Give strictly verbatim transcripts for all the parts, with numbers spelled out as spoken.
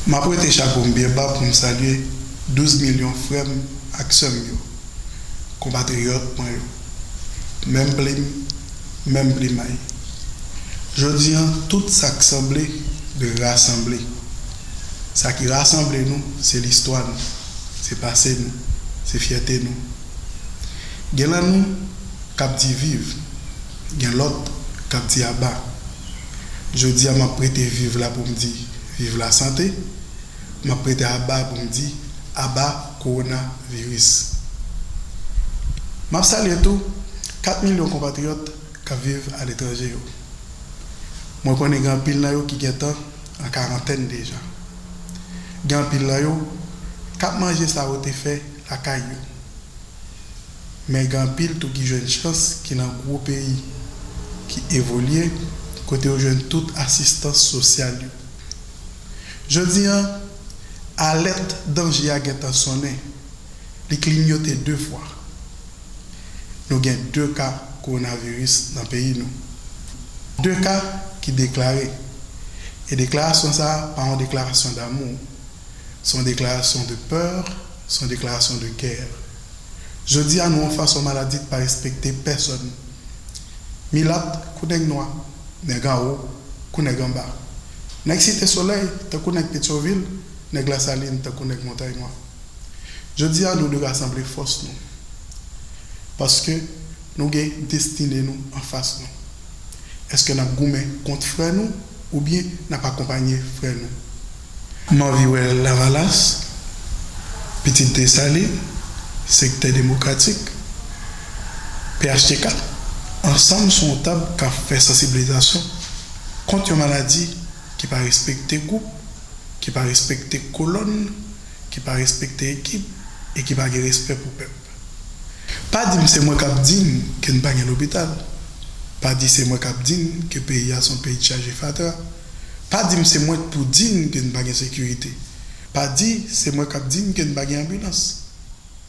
M ap wete chapo m byen ba pou m salye douz milyon frè m ak sè m yo, konpatriyòt mwen yo. Menm plim, menm plimay. Jodi a, tout sa k sanble dwe rasanble. Sa ki rasanble nou, se listwa nou, se pase nou, se fyète nou. Gen nan nou k ap di viv, gen lòt k ap di aba. Jodi a, m ap prete viv la pou m di viv lasante, m ap prete aba pou m di aba kowonaviris. M ap salye tou kat milyon konpatriyòt k ap viv aletranje yo. Mwen konnen gen anpil nan yo ki gentan an karantèn deja. Gen anpil nan yo k ap manje sa yo te fè lakay yo. Men gen anpil tou ki jwenn chans ki nan gwo peyi, ki evolye, kote yo jwenn tout asistans sosyal yo. Jodi a, alèt danje a gentan sonnen. Li klinyote de fwa. Nou gen de ka kowonaviris nan peyi nou. De ka ki deklare. E deklarasyon sa a pa yon deklarasyon damou. Se yon deklarasyon de pè, se yon deklarasyon de gè. Jodi a, nou anfas yon maladi k pa respekte pèsòn. Milat kou nèg nwa, nèg anwo kou nèg anba. Nèg Site Solèy tankou nèg Petyonvil, nèg Lasalin tankou nèg Montay Nwa. Jodi a, nou dwe rasanble fòs nou. Paske nou gen destine nou anfas nou. Èske n ap goumen kont frè nou oubyen n ap akonpanye frè nou? M anvi wè Lavalas, Pitit Desalin, Sektè Demokratik, P H T K, ansanm sou yon tab k ap fè sansibilizasyon kont yon maladi ki pa respekte gwoup, ki pa respekte kolòn, ki pa respekte ekip e ki pa gen respè pou pèp. Pa di m se mwen k ap di n ke n pa gen lopital. Pa di se mwen k ap di n ke peyi a se yon peyi k chaje fatra. Pa di m se mwen k pou di n ke n pa gen sekirite. Pa di se mwen k ap di n ke n pa gen anbilans.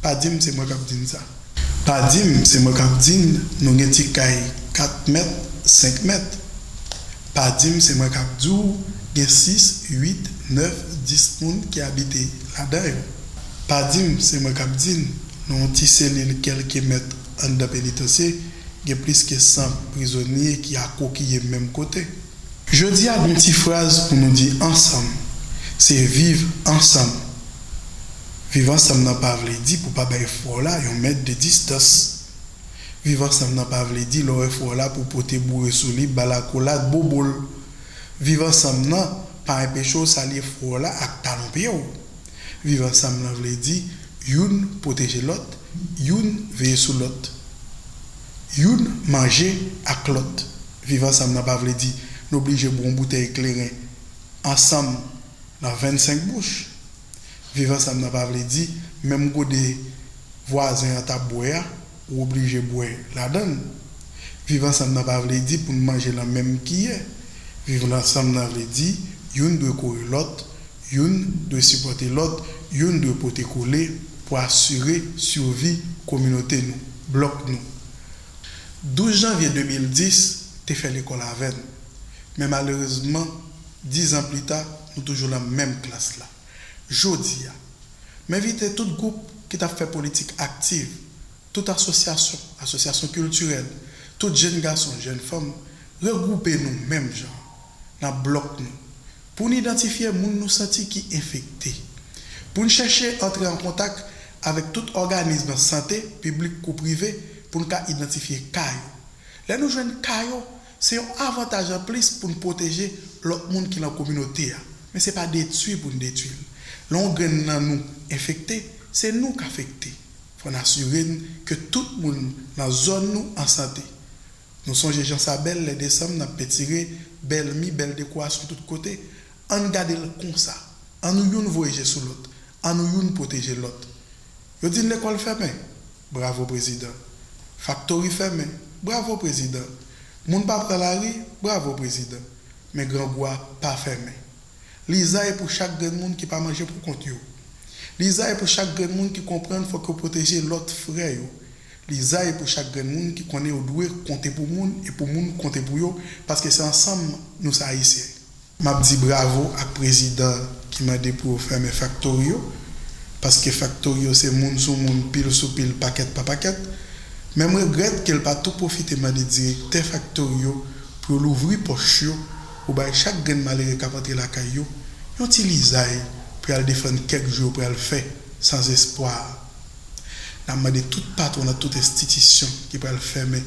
Pa di m se mwen k ap di n sa. Pa di m se mwen k ap di n nou gen ti kay kat mèt, senk mèt. Pa di m se mwen k ap di w gen sis, uit, nèf, dis moun ki abite ladan yo. Pa di m se mwen k ap di n nan yon ti selil kèlke mèt anndan penitansye, gen plis ke san prizonye ki akokiye menm kote. Jodi a, gon ti fraz pou nou di ansanm, se viv ansanm. Viv ansanm nan pa vle di pou pa bay frè w la yon mèt de distans. Viv ansanm nan pa vle di lè w wè frè w la pou w pote boure sou li, ba l akolad, bobo l. Viv ansanm nan pa enpeche w salye frè w la ak talon pye w. Viv ansanm nan vle di youn pwoteje lòt, youn veye sou lòt. Youn manje ak lòt. Viv ansanm nan pa vle di n oblije bwè yon boutèy kleren ansanm nan vennsenk bouch. Viv ansanm nan pa vle di menm gode vwazen an t ap bwè a, ou oblije bwè ladan l. Viv ansanm nan pa vle di pou n manje nan menm kiyè. Viv ansanm nan vle di youn dwe kore lòt, youn dwe sipòte lòt, youn dwe pote kole pou asire sivi kominote nou, blòk nou. Douz janvye de mil dis te fè lekòl avè n, men malerezman, diz an pli ta, nou toujou nan menm klas la. Jodi a, m envite tout gwoup ki t ap fè politik aktiv, tout asosyasyon, asosyasyon kiltirèl, tout jèn gason, jèn fanm, regwoupe nou menm jan, nan blòk nou, pou n idantifye moun nou santi ki enfekte, pou n chèche antre an kontak avèk tout òganis sante, piblik kou prive, pou n ka idantifye ka yo. Lè nou jwenn ka yo, se yon avantaj anplis pou n pwoteje lòt moun ki nan kominote a. Men se pa detwi pou n detwi l. Lè yon grenn nan nou enfekte, se nou k afekte. Fò n asire n ke tout moun nan zòn nou an sante. Nou sonje jan sa bèl lè desanm n ap pentire bèl mi, bèl dekorasyon tout kote. Ann gade l konsa. Annou youn voye je sou lòt. Annou youn pwoteje lòt. Yo di n lekòl fèmen. Bravo prezidan. Faktori fèmen. Bravo prezidan. Moun pa pran lari. Bravo prezidan. Men grangou a pa fèmen. Lizay pou chak grenn moun ki pa manje pou kont yo. Lizay pou chak grenn moun ki konprann fòk yo pwoteje lòt frè yo. Lizay pou chak grenn moun ki konnen yo dwe konte pou moun e pou moun konte pou yo, paske se ansanm nou se Ayisyen. M ap di bravo ak prezidan ki mande pou yo fèmen faktori yo, paske faktori yo se moun sou moun, pil sou pil, pakèt pa pakèt. Men m regrèt ke l pa tou pwofite mande direktè faktori yo pou yo louvri pòch yo, pou bay chak grenn malere k ap antre lakay yo yon ti lizay pou y al defann kèk jou yo pral fè san espwa. N ap mande tout patwon nan tout enstitisyon ki pral fèmen,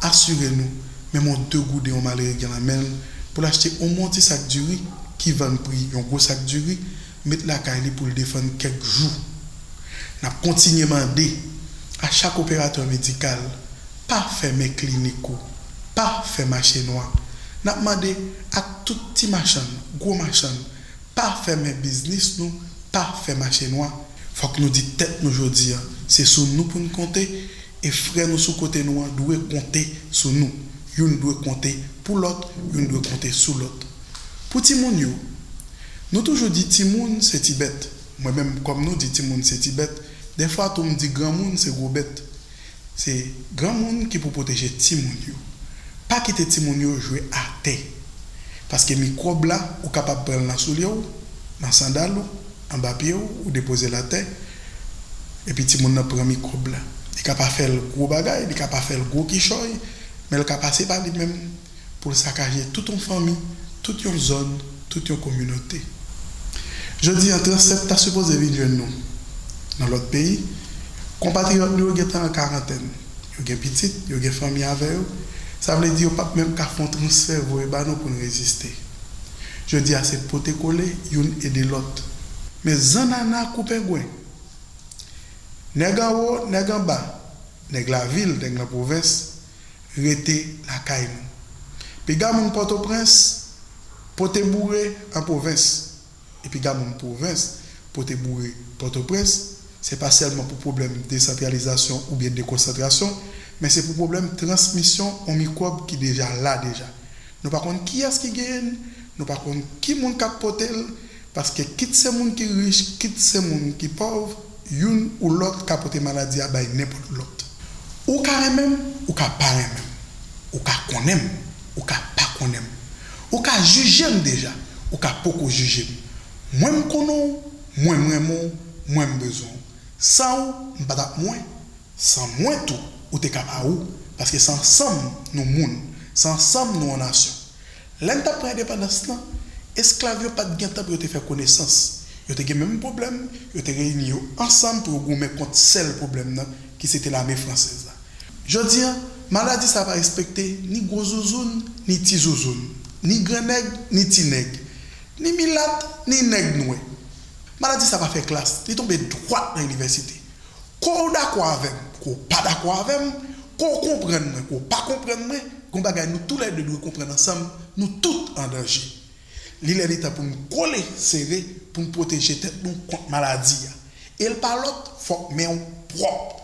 asire nou, menm yon de gouden yon malere gen nan men l pou l achte omwen yon ti sak diri ki vann pri yon gwo sak diri, met lakay li pou l defann kèk jou. N ap kontinye mande a chak operatè medikal, pa fèmen klinik ou, pa fè mache nwa. N ap mande a tout ti machann, gwo machann, pa fèmen biznis nou, pa fè mache nwa. Fòk nou di tèt nou jodi a, se sou nou pou n konte, e frè nou sou kote nou an dwe konte sou nou. Youn dwe konte pou lòt, youn dwe konte sou lòt. Pou timoun yo, nou toujou di timoun se ti bèt. Mwen menm, kòm nou di timoun se ti bèt, dèfwa tou m di granmoun se gwo bèt. Se granmoun ki pou pwoteje timoun yo. Pa kite timoun yo jwe atè. Paske mikwòb la, ou kapab pran l nan soulye w, nan sandal ou, anba pye w, ou depoze l atè, epi timoun nan pran mikwòb la. Li ka pa fè l gwo bagay, li ka pa fè l gwo kichòy, men l ka pase pa li menm pou l sakaje tout yon fanmi, tout yon zòn, tout yon kominote. Jodi a, Transsèt ta sipoze vin jwenn nou nan lòt peyi. Konpatriyòt nou yo gentan an karantèn. Yo gen pitit, yo gen fanmi avè yo. Sa vle di yo p ap menm ka fè yon transfè voye ba nou pou n reziste. Jodi a, se pote kole, youn ede lòt. Men zannana kou pengwen. Nèg anwo, nèg anba, nèg lavil, nèg nan pwovens, rete lakay nou. Piga moun Pòtoprens pote boure an pwovens, e piga moun pwovens pote boure Pòtoprens, se pa sèlman pou pwoblèm desantralizasyon oubyen dekonsantrasyon, men se pou pwoblèm transmisyon yon mikwòb ki deja la deja. Nou pa konn kiyès ki genyen l, nou pa konn ki moun k ap pote l, paske kit se moun ki rich, kit se moun ki pòv, youn ou lòt ka pote maladi a bay nenpòt lòt. Ou ka renmen m, ou ka pa renmen m, ou ka konnen m, ou ka pa konnen m, ou ka jije m deja, ou ka poko jije m. Mwen m konnen w, mwen m renmen w, mwen m bezwen w. San ou, m pa t ap mwen. San mwen tou, ou te ka pa ou, paske se ansanm nou moun, se ansanm nou yon nasyon. Lè n t ap pran endepandans lan, esklav yo pa t gen tan pou yo te fè konesans. Yo te gen menm pwoblèm, yo te reyini yo ansanm pou yo goumen kont sèl pwoblèm nan, ki se te lame fransèz la. Jodi a, maladi sa pa respekte ni gwo zouzoun, ni ti zouzoun, ni gran nèg, ni ti nèg, ni milat, ni nèg nwè. Maladi sa pa fè klas, li tonbe dwat nan inivèsite. Ke w dakò avè m, ke w pa dakò avè m, ke w konprann mwen, ke w pa konprann mwen, gon bagay nou toulède dwe konprann ansanm, nou tout an danje. Li lè li tan pou n kole sere, pou n pwoteje tèt nou kont maladi a. E l pa lòt, fòk men w pwòp.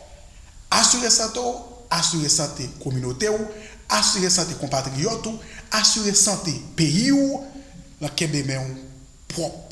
Asire sante w, asire sante kominote w, asire sante konpatriyòt ou, asire sante peyi w, nan kenbe men w pwòp.